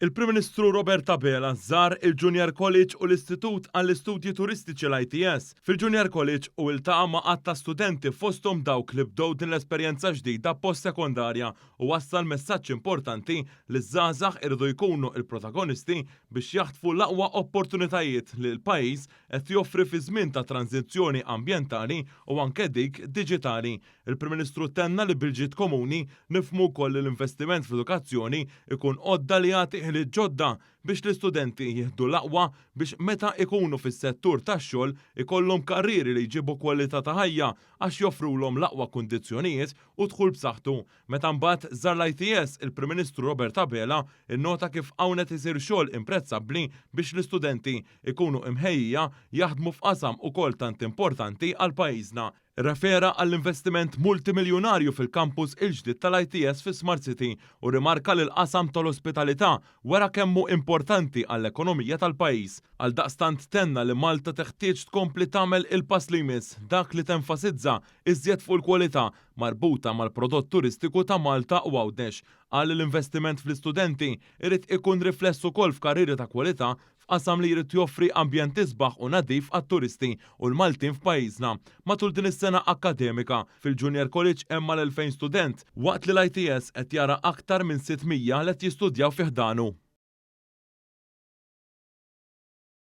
Il-Prim Ministru Robert Abela żar il-Junior College u l-Istitut għall-Istudji Turistiċi l-ITS fil-Junior College u iltaqa' ma' għadd ta' studenti fosthom dawk li bdew din l-esperjenza ġdida post-sekondarja u wassal messaġġ importanti li ż-żgħażagħ iridu jkunu l-protagonisti biex jaħtfu l-aqwa opportunitajiet li l-pajjiż qed joffri fi żmien ta' tranżizzjoni ambjentali u anke dik diġitali. Il-Prim Ministru tenna li bil-ġid komuni nifhmu wkoll li l-investiment fl-edukazzjoni jkun għodda li jagħti ħiliet ġodda biex l-istudenti jieħdu l-aqwa biex meta ikunu fis-settur tax-xogħol ikollhom karrieri li jġibu kwalità ta' ħajja għax joffrulhom l-aqwa kundizzjonijiet u dħul b'saħħtu. Meta mbagħad żar l-ITS, il-Prim Ministru Robert Abela nnota kif hawn qed isir xogħol imprezzabbli biex l-istudenti jkunu imħejjija jaħdmu f'qasam ukoll tant importanti għal pajjiżna. Irrefera għall-investiment multimiljunarju fil-kampus il-ġdid tal-ITS fi Smart City u rrimarka li l-qasam tal-ospitalità wera kemm hu importanti għall-ekonomija tal-pajjiż. Għaldaqstant tenna li Malta teħtieġ tkompli tagħmel il-pass li jmiss, dak li tenfasizza iżjed fuq il-kwalità marbuta mal-prodott turistiku ta' Malta u Għawdex. Qal li l-investiment fl-istudenti jrid ikun rifless ukoll f'karrieri ta' kwalità f'qasam li jrid joffri ambjent isbaħ u nadif għat-turisti u l-Maltin f'pajjiżna. Matul din is-sena akkademika, fil-Junior College hemm mal-2,000 student, waqt li l-ITS qed jara aktar minn 600 li qed jistudjaw fi ħdanu.